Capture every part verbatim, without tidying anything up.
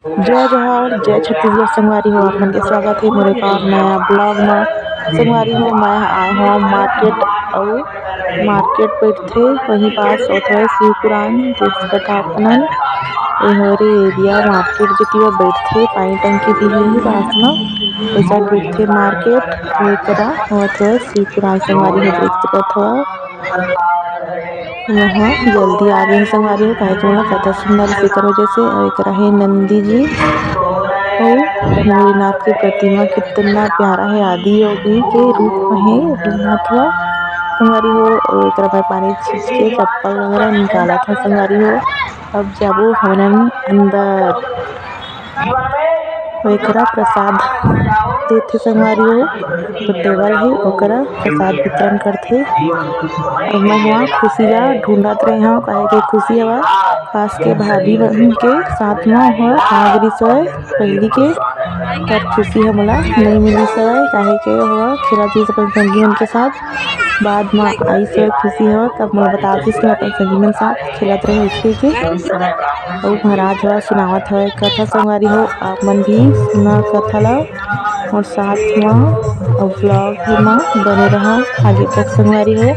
जय जोहार, जय छत्तीसगढ़ संगवारी हो, आप मन के स्वागत हे मोर एक और नया vlog में। संगवारी हो, मैं आए हूँ market अउ market बैठथे, वहीं पास होत हवय शिव पुराण, देख सकत हव आप मन। ए हरे area market जेती वो बैठथे, पानी टंकी भी हे पास में, ए side बैठथे market। एकरा होत हवय शिव पुराण संगवारी हो, देख सकत हव। यहाँ जल्दी आ गए संगवारी हो, काहे कि मोला कथा सुनना रहिस, एकर वजह से। अउ एकरा हे नंदी जी, अउ भोलेनाथ के प्रतिमा कितना प्यारा हे, आदि योगी के रूप में हे भोलेनाथ ह संगवारी हो। अउ एकरा मैं पानी छींच के चप्पल वगैरह निकालत हव संगवारी हो। अब जाबो हमन अंदर। एकरा प्रसाद देथे संगवारी हो, जो table हे ओकरा प्रसाद वितरण करथे। अउ मैं हुआ खुशी ला ढूंढत रहे हव, काहे के खुशी हवा पास के भाभी बहन के साथ में हुआ आग रिसोय पहली के, पर खुशी ह मोला नहीं मिली सवय, काहे के हुआ खेलत रहिस अपन संगी मन के साथ। बाद में आइस हवय खुशी हवा, तब मोला बता दिस, मैं अपन संगी मन साथ खेलत रहे उठके के। अउ महाराज ह सुनावत हवय कथा संगवारी हो, आप मन भी सुना कथा ला। और साथ में अउ vlog में बने रहा आगे तक संगवारी हो।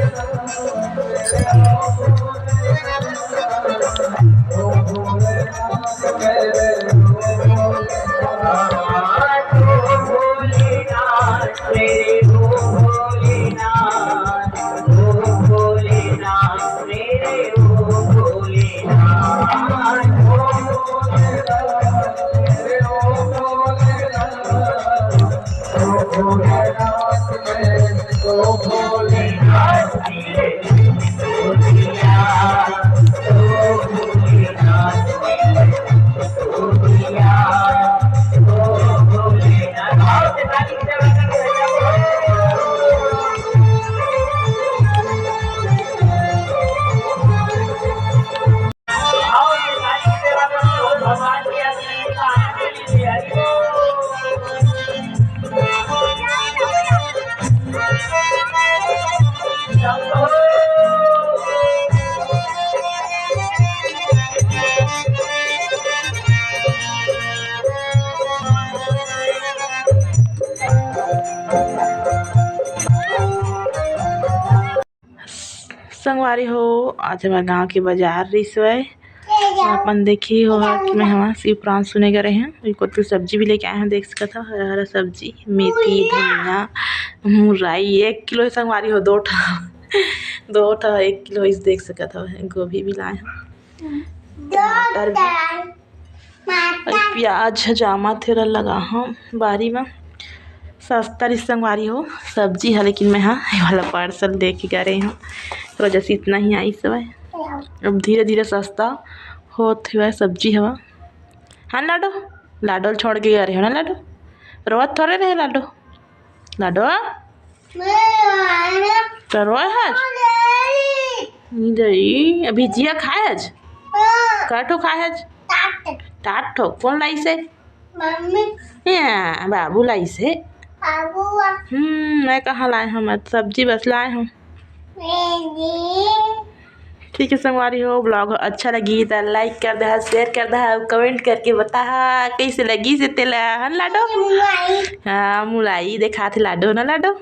संगवारी हो, आज हमर गांव के बाजार रिहिस हवय। आप मन देखे हो कि मैं हमर शिव पुराण सुने गे रहें। कोती सब्जी भी लेके आए हंव, देख सकत हव, हरा हरा सब्जी, मेथी, धनिया, मुरई, एक किलो हे संगवारी हो, दो ठा, दो ठा एक किलो इस देख सकत हव। गोभी भी लाए हंव, टमाटर भी। अउ प्याज ह जामत हे, ओला लगा हंव बारी म। सस्ता रिहिस संगवारी हो सब्जी ह, लेकिन मैं ह ये वाला parcel दे के गे रहें हंव, ओकर वजह से इतना ही आइस हवय। अब धीरे धीरे सस्ता होत हवय सब्जी हवा। हाँ लाडो, लाडो ल छोड़ के गे रहें हंव ना लाडो, रोवत थोरे रहे लाडो। लाडो, त रोए हस? नहीं दई, अभी जिया खाए हस? का ठो खाए हस? टाट ठो। कोन लाइस हे? मम्मी। या, बाबू लाइस हे। बाबू आ। हम्म, मैं कहाँ लाए हंव? मैं सब्जी बस लाए हंव। ठीक हे संगवारी हो, vlog अच्छा लगी त like कर दहा, share कर दहा, comment करके बताहा कइसे लगिस हे तेला, हन लाडो? मुलाई। हाँ, मुलाई देखाथे लाडो ना लाडो।